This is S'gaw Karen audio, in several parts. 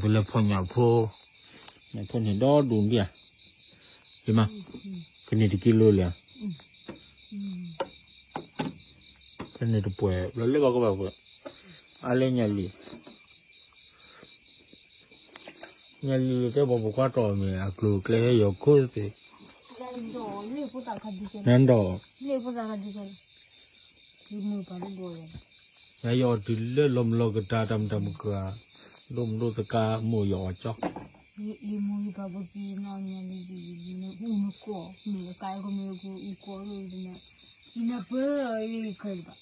ပလဲၤဖီၣ်ညၣ်ဖိ, ညၣ်ဖိန့ၣ်ဒီဒူၣ်ဒံးဧါ, ယမါ, ကန့ၢ်တကံလိလံဧါ, ကန့ၢ်တပှဲၤ ဘျီလၢဘၣ်ကဘၣ်ပှဲၤ, အါလၢညၣ်လံၤ, ညၣ်လံၤတဲပှၤပိာ်ခွါတီၢ်မ့ၢ် အကျိၤအကျဲဟဲယီၤခိၣ်သ့ၣ်, နဒီး ယဲယီၤတုၤလၢလီၤမုၢ်လီၤကတၢၢ် တၢ်မတၤမကၤ, ဒိၣ်မုၢ်ဒိၣ်သကါ ဒိၣ်မုၢ်ယီၤအီၤကၠီ, ယမူယပၢ်ဖိက့ၤနီၢ်ညါလံ, ယမူနကီၢ် မ့ၢ်အကါယကမ့ၢ်ယကအူကီၢ်ဒိၣ်န့ၣ်, ယနပၢၢ်ယကဲဘၣ်,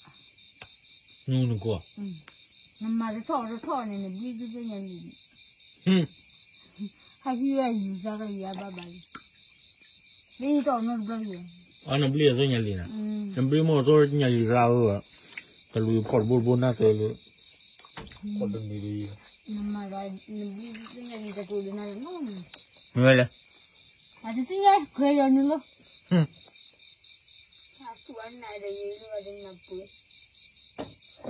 နမူနကီၢ်, နမၤတထီၣ်တထီၣ်န့ၣ် နဘျံးသုသ့ၣ်ညါလံ, ဟးဟံးဝဲယူၤစါကယၤဘၣ်ဘၣ်လံ, ဘျံးတီၢ်နီတဘျီလံ, အနဘျံးအသိညါလံနၤ, နဘျံးမိၢ်အသိညါလံရၣ်ဧၢ, တလူၤဖီၣ်တဘိတဘိနၢ်တဲလၢ မ့ၢ်ဝဲလဲၣ်, အတသ့ၣ်ညါခွဲးလီၤနုၤလီၤ,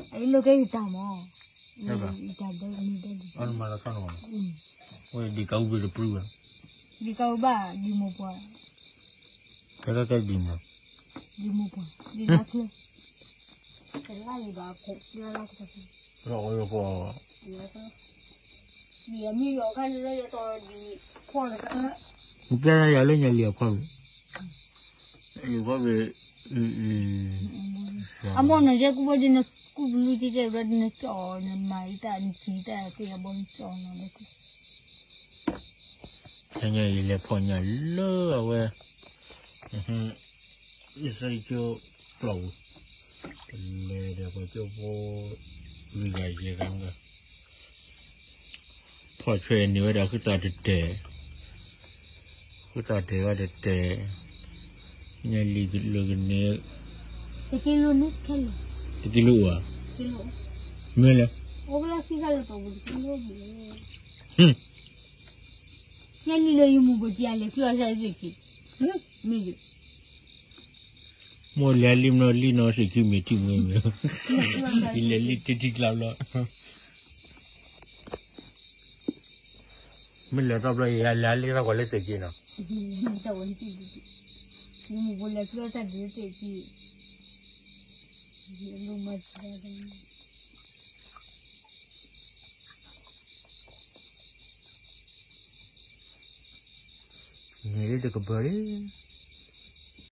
အအံၤလိာ်ကဲယတၢ်မး, ယတၢ်ဒၢနုၤဒၢ, ဝဲဒ်ကးအူဘ့ၣ်တပြုဘၣ်, ဒ်ကးအူဘၣ် ဒ်မိၢ်ပှၢ်, ကဲကဲဒ်မိၢ်, ဒ်မိၢ်ပှၢ် ဒ်နၤချၢ တလါယဘၣ်ခိၣ်, လၢအီၤယဖီၣ်, ဒ်အမ့ၢ်ယီၤခါလၢယတီၢ်ဒ်ဖီၣ်လၢ, နပျဲယၤလၢညါလံအခီၣ်ဘ့ၣ်, ယခီၣ်ဘ့ၣ်, အမိၢ်နယဲကူၣ်ဘၣ်ဒ်နကူၣ်ပလူကဲကဲဘျီဒ်နကၠီၣ်နမၤအံၤတၢ်နထံၣ်တၢ်သ့ၣ်အဘီနကၠီၣ်နီၤ, ခဲညါယလဲၤဖီၣ်ညၣ်လၢအဝဲ, ယစၢ်ယကၠိပျီပူၤ, လဲၤဒီးပှၤကၠိဖိ, လွံၢ်ဂၤယဲၢ်ဂၤမ့ၢ်, ဖီၣ်ဆွဲန့ၢ်ဝဲဒၣ်ဃုသးတတဲာ်, ဃုသးတဲာ်ဝဲတတဲာ်, ညၣ်လံၤကလၢကန့ၢ်, တက့လိၣ်ဧါ, မ့ၢ်လဲၣ်, ညၣ်လံၤလၢယမူဘၣ်ကလဲၤကျီၢ်သ့ၣ်ခံ, မ့ၢ်, မိၢ်လဲၤလံမ့ၢ်လံနီၤ သ့ၣ်ခံမ့ၢ်ထံၣ်မ့ၢ်မ့ၢ်, ယလဲၤလံတထံၣ်ကျါဘျီ မ့ၢ်လဲၤထီၣ်ဘျီ ယလဲၤလံသးကွၢ်လၢသ့ၣ်က့နီၤ, န့ၣ်လံတကပၤလံ